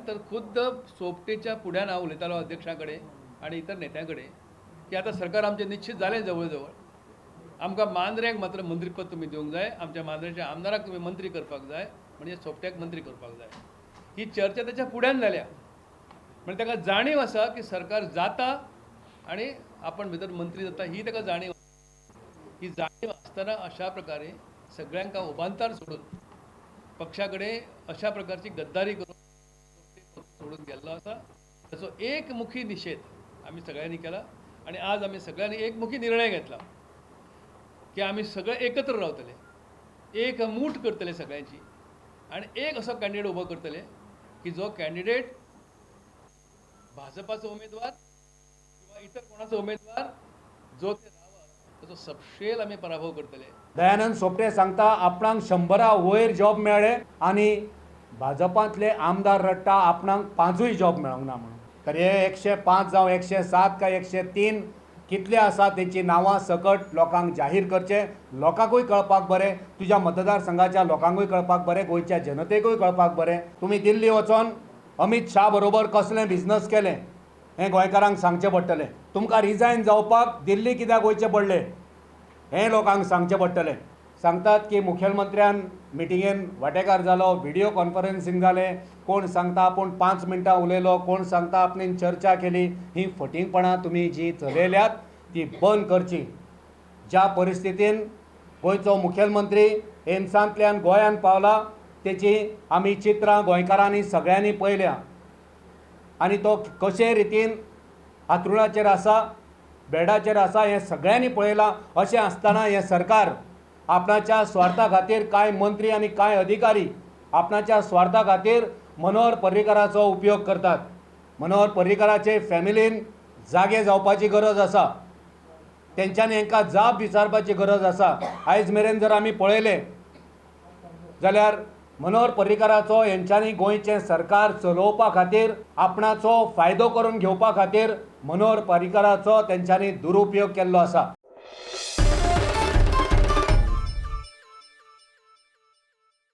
तर खुद्द सोपटेच्या फुड्यान हांव उलयतालो अध्यक्षा कडेन आनी इतर नेत्यां कडेन की आतां सरकार आमचें निश्चित जालें जवळ जवळ, आमकां मांद्र्यांक मात्र मंत्रीपद तुमी दिवंक जाय, आमच्या मांद्रेच्या आमदाराक तुमी मंत्री करपाक जाय, म्हणजे सोपट्याक मंत्री करपाक जाय. ही चर्चा त्याच्या फुड्यान जाल्या, म्हणजे ताका जाणीव आसा की सरकार जाता आनी आपण भितर मंत्री जाता, ही ताका जाणीव. ही जाणीव आसतना अशा प्रकारे सगळ्यांक उबांतार सोडून पक्षा कडेन अशा प्रकारची गद्दारी करून सोडून गेल्लो आसा. ताचो एकमुखी निशेध आमी सगळ्यांनी केला आनी आज आमी सगळ्यांनी एकमुखी निर्णय घेतला की आमी सगळे एकत्र रावतले, एक मूठ करतले सगळ्यांची आनी एक असो कॅन्डिडेट उबो करतले की जो कॅन्डिडेट भाजपाचो उमेदवार किंवा इतर कोणाचो उमेदवार जो ते रावत ताचो सपशेल आमी पराभव करतले. दयानंद सोपटे सांगता आपणाक 100 वयर जॉब मेळ्ळे आनी भाजपांतले आमदार रडटा आपणाक 5 जॉब मेळोंक ना म्हणून. तर हे 105 जावं 107 काय 103 कितले आसा तेंची नांवां सकट लोकांक जाहीर करचें, लोकांकूय कळपाक बरें, तुज्या मतदारसंघाच्या लोकांकूय कळपाक बरें, गोंयच्या जनतेकूय कळपाक बरें. तुमी दिल्ली वचोन अमीत शाह बरोबर कसलें बिजनस केलें हें गोंयकारांक सांगचें पडटलें. तुमकां रिजायन जावपाक दिल्ली कित्याक वयचें पडलें हें लोकांक सांगचें पडटलें. सांगतात की मुखेलमंत्र्यान मिटिंगेन वांटेकार जालो, व्हिडियो कॉन्फरन्सींग जालें, कोण सांगता आपूण 5 मिनटां उलयलो, कोण सांगता आपणेन चर्चा केली. ही फटींगपणां तुमी जी चलयल्यात ती बंद करची. ज्या परिस्थितीन गोंयचो मुखेलमंत्री एम्सांतल्यान गोंयांत पावला तेची आमी चित्रां गोंयकारांनी सगळ्यांनी पळयल्या आनी तो कशे रितीन हातरुणाचेर आसा, बेडाचेर आसा हें सगळ्यांनी पळयलां. अशें आसतना हें सरकार आपणाच्या स्वार्था खातीर कांय मंत्री आनी कांय अधिकारी आपणाच्या स्वार्था खातीर मनोहर पर्रीकाराचो उपयोग करतात. मनोहर पर्रीकाराचे फॅमिलीन जागे जावपाची गरज आसा, तेंच्यांनी हांकां जाप विचारपाची गरज आसा. आयज मेरेन जर आमी पळयलें जाल्यार मनोहर पर्रीकाराचो हेंच्यांनी गोंयचें सरकार चलोवपा खातीर आपणाचो फायदो करून घेवपा खातीर मनोहर पर्रीकाराचो तेंच्यांनी दुरुपयोग केल्लो आसा.